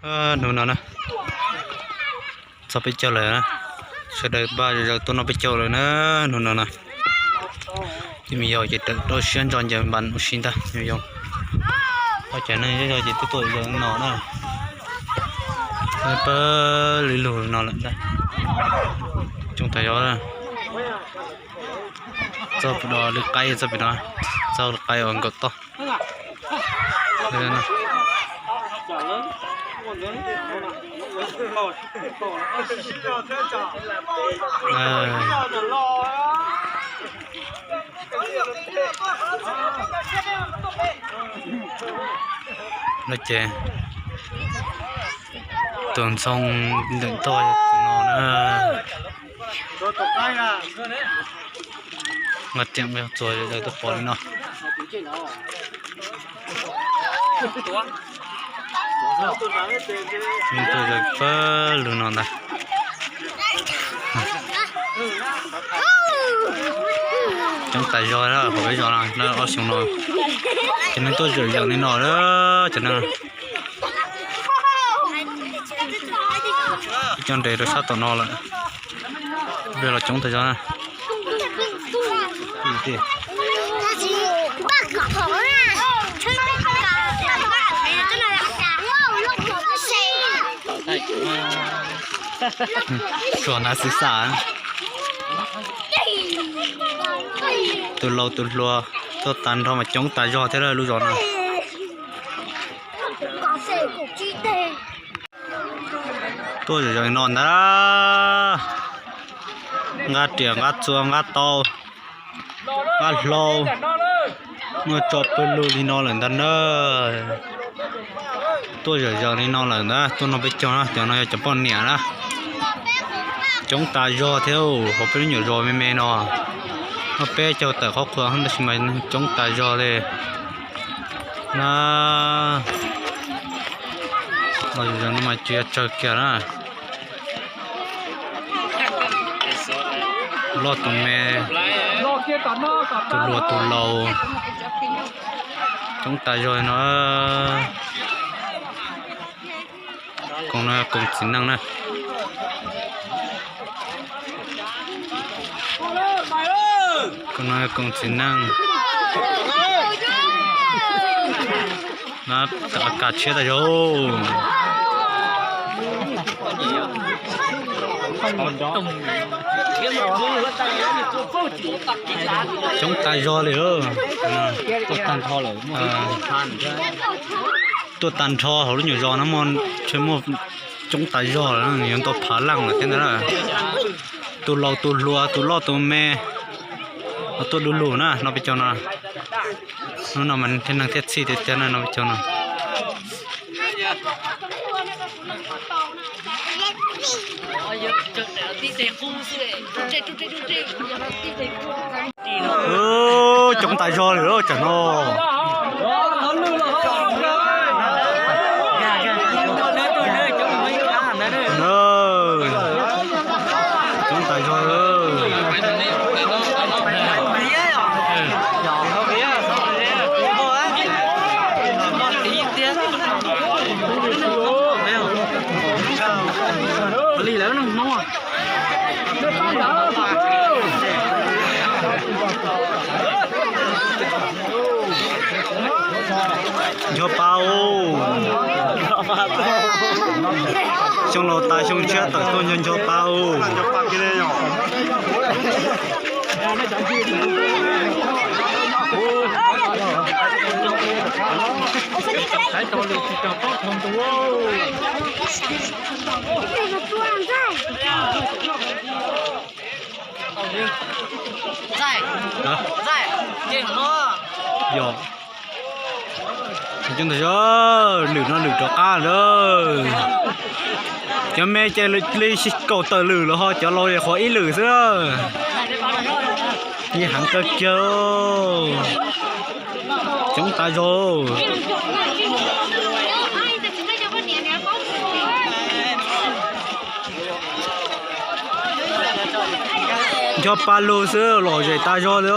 Hnub no na, txog peb caug lawm na, sawv daws npaj zom zaws tuaj noj peb caug lawm na. Hnub no na, ces me yog ces rawm rau siab ntso ncaws npas ua si ntag me yog. Ob cov neeg zej zog ces twb tuaj zom zaws no na, pawg lug lug no lawm ntag. Coob tas zog. Txog pem no lwm qaib, txog pem no, txog lwm qaib uas nkaum toj. No ces tus ntxhoo ntawm toj yog tus no na. Nqa riam txuas tuaj pov li no. Tuaj zom zaws pawg lug no ntag. Coob tas zog hauv peb zos no, ob xyoo no ces neeg tuaj zom zaws li no lawm ces neeg. Ib co nres rau sab tom no lawm. Peb los coob tas zog na. Suav hnav xwm xam. Tus laus tus hluas tuaj tag nrho mas coob tas zog thiab lawm lub zos no. Tuaj zom zaws no ntag. Nqa riam nqa txuas nqa tau, nqa hlau, muaj tso pawg lug li no lawm ntag na. Tuaj zom zaws li no lawm ntag, tuaj noj peb caug na, cov no yog cov poj niam na. Coob tas zog thiab hauv peb lub nyuam zos me me no. Noj peb caug tawm qhov qhuas tab sis mas coob tas zog li na. Los zom zaws no mas tsis yog tsawg kiag na. Loj tus me, tus hluas tus laus, coob tas zog no. Koom no koom txiv neej na. Koom no koom txiv neej. Kam tshiab tas zog. Coob tas zog li. Tuaj tag nrho hauv lub nyuam zos no muaj tsheb muaj coob tas zog lawm, yuav ntau phav leej lawm thiab ntag na. Tus laus tus hluas tus loj tus me, tuaj du lug na no peb caug no. Hnub no mas thiaj neeg thiaj txhij tiag tiag na no peb caug no. Coob tas zog li lawm tsam no. Coob tas zog. Li lawm no. Ncho pa u. Xyoo laus tas xyoo tshiab tawm tuaj ncho ncho pa u. Yog, coob tas zog, lwm no lwm rov qab lawm. Cov me ces li kaum tawm lwm los ho cov laus qhuav ib lwm xwb. Nyiam heev kawg kiag. Coob tas zog. Ncho pa lug xwb lom zem tas zog li.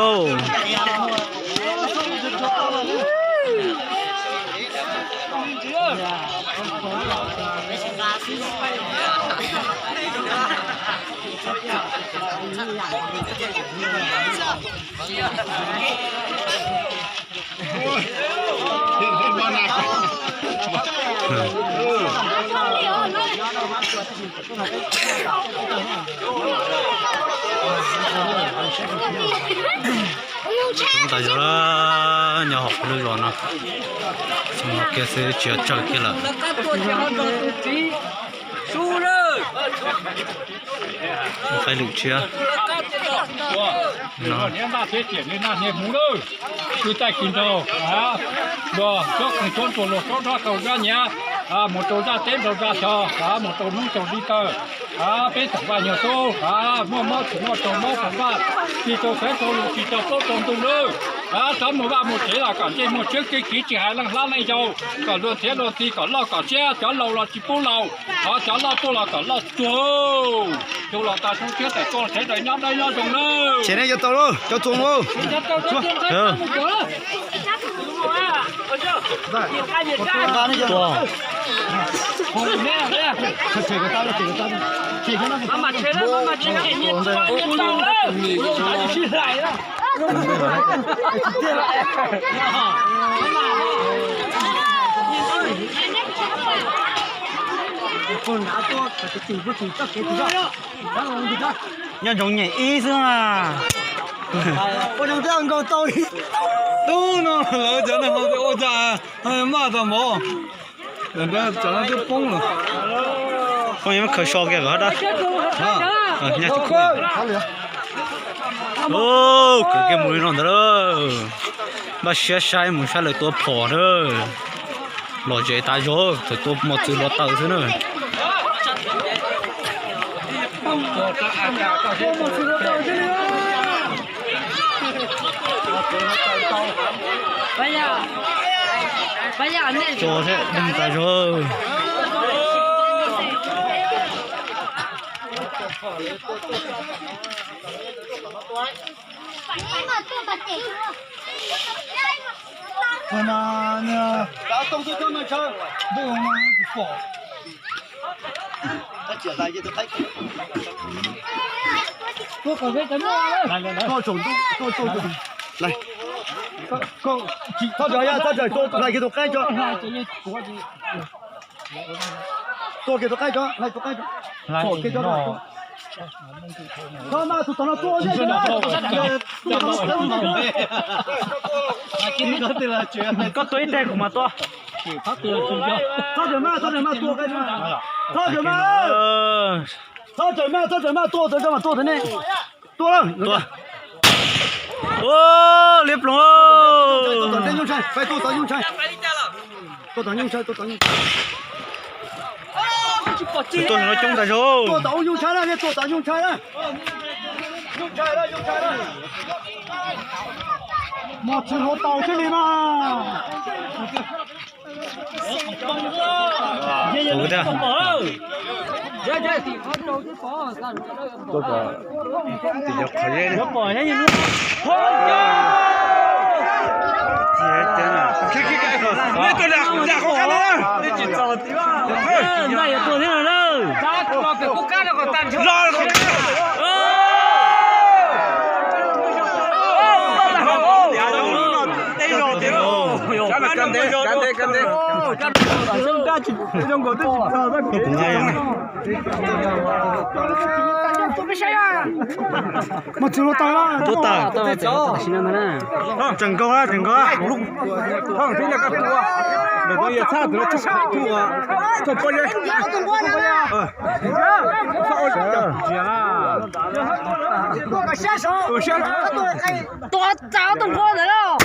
Coob tas zog, nyob hauv peb lub zos no, xyoo no kiag xwb tsis yog tsawg kiag lawm. Qaib lwm tshiab no. Kwv tij kwv nraug, luag tsob qeej tsob nruas, luag tsob nrog rau zaj nyiav, mus rau zaj teb nrau zaj xyov, mus rau hnub rau hli taw, peb txawm vaj nyuag tub, muaj mob tsis muaj raug mob raug vaj, tsis rau xeev rau lus, tsis rau plaub rau ntug lawm. Rov mus vaj mus tsev los kom ntsej muag tshiab kev kiv, tsis hais leej hlab leej yau, kom luag nrhiav luag txiv kom loj kom siab, cov laus los tsis pub laus, ho cov loj tuaj los kom loj tsuag. Tsuag los tas, tsuag siab tas, tuaj tsev daws nyob dawb nyob zoo nawb. Ces nej yuav tau lauj, cov txoos lauj. Nyob ntsoov nyem ib xwb na. Ua zoo thiab nkaus tau ib tug no, lawv cov neeg ua cas maj tau mov, cov no twb poob lawm. Poob, yuav muab khaws so kiag kom dab. Kwv kiag mus li no ntawd lawm. Npaj siab saib mus saib lawv tua phom na. Lom zem tas zog, txawm tua mos txwv hluav taws xwb na. Tso thiab deeg tas zog. Txhob tso, txhob tso, tua kiag tus qaib tso, hlais tus qaib tso. Txhob mas tus tom no tua, koj tua ib teg kuv mam tua. Txhob tso mas, txhob tso mas tua, txhob tso mas, txhob tso mas, txhob tso mas, tua tau mas tua tau ne. Tua, tua. Liab ploog. Tua tom nyuj ntshai, tua tom nyuj ntshai, tua tom nyuj ntshai. Tua no coob tas zog. Tua tom ub nyuj ntshai na, tua tom nyuj ntshai na. Nyuj ntshai na, nyuj ntshai na. Mos txwv hluav taws xwb li mas. Mos txwv hluav taws. Tseem nkaus, tseem nkaus. Tua txaus tus nquab ntawd lauj.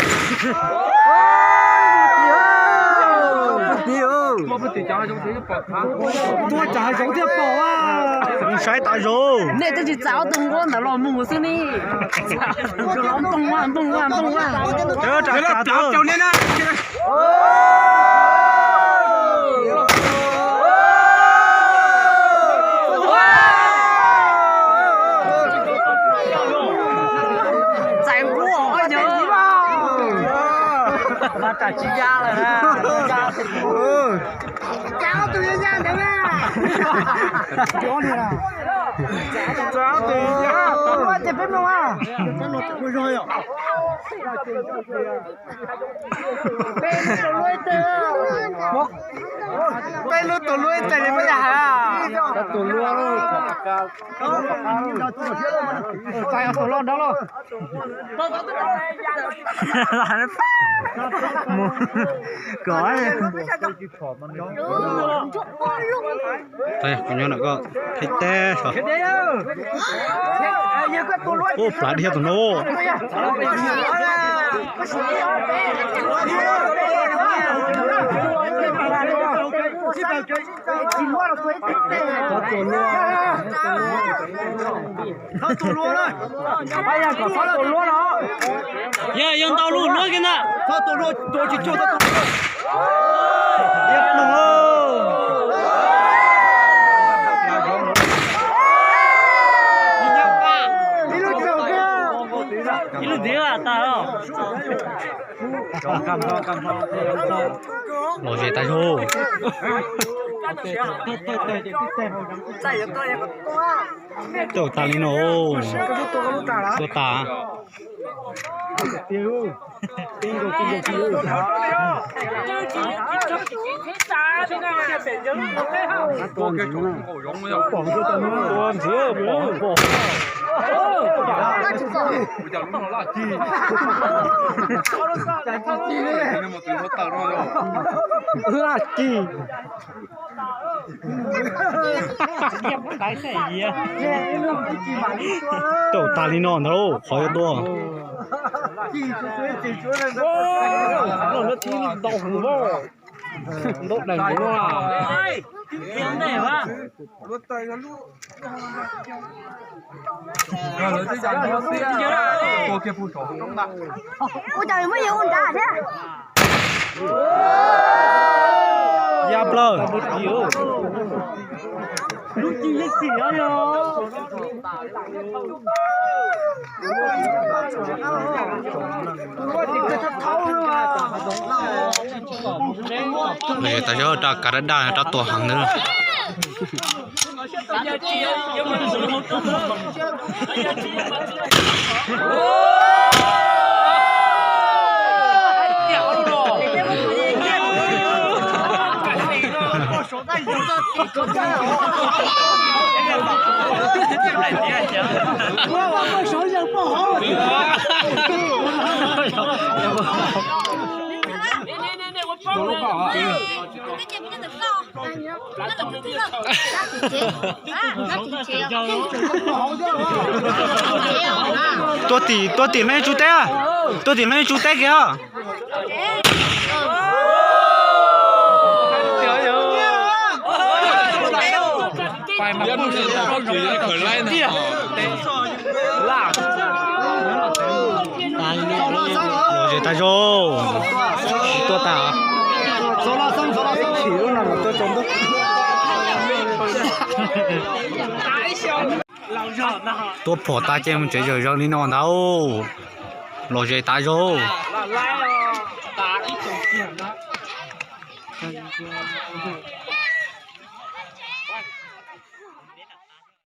Tua cas hav zoov thiaj pom a. Saib tas zog. Nej twb tsis txaus tus nquab ntawd los mus xwb ne. Npoo a, npoo a, npoo a. Txais nquab os, koj nyob. Mas tsam tsis ya lawm na. Cas ob tug ya ya ntawd na. Peb lub tus lub ib teg li peb yog hais. Tus loj nrab lauj. Mus kom nyob no koj theej teb so. Ub, plav dhia tus no. Yog, yog ntau lub luab kiag ntag. Ib lub ntxiv tag. Los ze tas zog. Coj tag li no. Tua tas. Laj kis. Tau tas li no ntag lauj, qhov yuav tua. Ua cas muab yus ua nrad thiab? Ya plaws. Nws tas zog rau kav daj daj rau tua heev ntawd. Tuaj tim, tuaj tim leej tsub teb, tuaj tim leej tsub teb kiag. Los ze tag zog, tsis tuaj tas. Tuaj phom tas ces mus tsev zawm zaws li no ntag. Los ze tas zog.